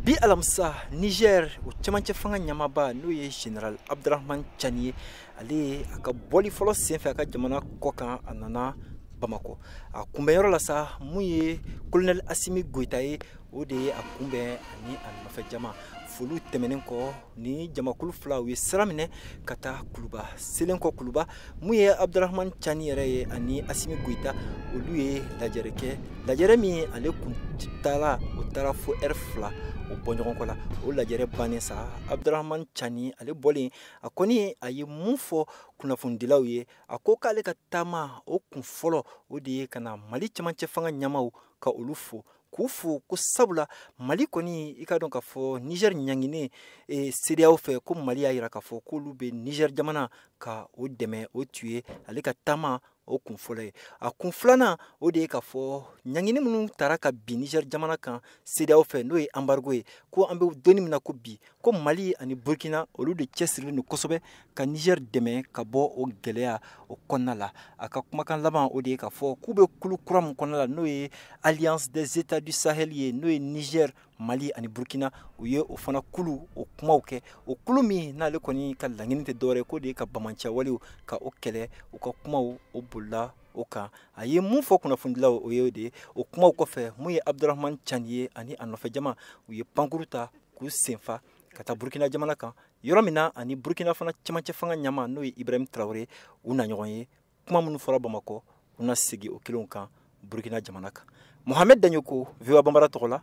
Bi alamisa, Niger o cɛmancɛ fanga ɲamaba, n'o ye Général Abdourahamane Tiani ye, ale ye a ka bɔli fɔlɔ senfɛ a ka jamana kɔ kan, a nana Bamakɔ. A kunbɛnyɔrɔ la sa, mun ye Colonel Assimi Goïta ye, o de ye a kunbɛn ani a nɔfɛ jama. Foliw tɛmɛnen kɔ, ni jamakulu fila u ye sira minɛ ka taa Kuluba. Selen kɔ Kuluba, mun ye Abdourahamane Tiani yɛrɛ ye ani Assimi Goïta, olu ye lajɛrɛ kɛ, lajɛrɛ min ale kun taara, o taara fo heure 2 o bɔ ɲɔgɔn kɔ la. O lajɛrɛ bannen sa, Abdourahamane Tiani ale bɔlen, a kɔni a ye mun fɔ kunnafonidilaw ye? A ko k'ale ka taama o kun fɔlɔ, o de ye ka na Mali cɛmancɛ fanga ɲamaw ka olu fo, k'u fo ko sabula Mali kɔni, i ka dɔn k'a fɔ Niger ɲanginen CEDEAO fɛ, ko Mali y'a yira k'a fɔ k'olu bɛ Niger jamana ka o dɛmɛ. O tun ye ale ka taama o kun fɔlɔ ye. A kun filanan, o de ye k'a fɔ ɲangini minnu taara ka bin Niger jamana kan CEDEAO fɛ, n'o ye embargo ye, ko an bɛ donni min na ko bi, ko Mali ani Burkina, olu de cɛsirilen don kosɛbɛ ka Niger dɛmɛ ka bɔ o gɛlɛya o kɔnɔna la. A ka kumakan laban, o de ye k'a fɔ k'u bɛ kulu kura min kɔnɔna la, n'o ye Alliance des États du Sahel ye, n'o ye Niger, Mali ani Burkina, u ye o fana kulu o kumaw kɛ. O kulu min n'ale kɔni ka laɲini tɛ dɔwɛrɛ k'o de ye ka bamancɛwalew ka o kɛlɛ. U ka kumaw o bolila o kan. A ye mun fɔ kunnafonidilaw, o ye o de ye. O kumaw kɔfɛ, mun ye Abdourahamane Tiani ye ani a nɔfɛ jama, u ye pankuru ta k'u senfa ka taa Burkina jamana kan, yɔrɔ min na ani Burkina fana cɛmancɛ fanga ɲama, n'o ye Ibrahim Traoré, u na ɲɔgɔn ye. Kuma minnu fɔra Bamakɔ, u na segin o kelenw kan Burkina jamana kan. Mohamed Dagnoko, VOA Bambara tɔgɔ la,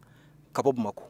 ka bɔ Bamakɔ.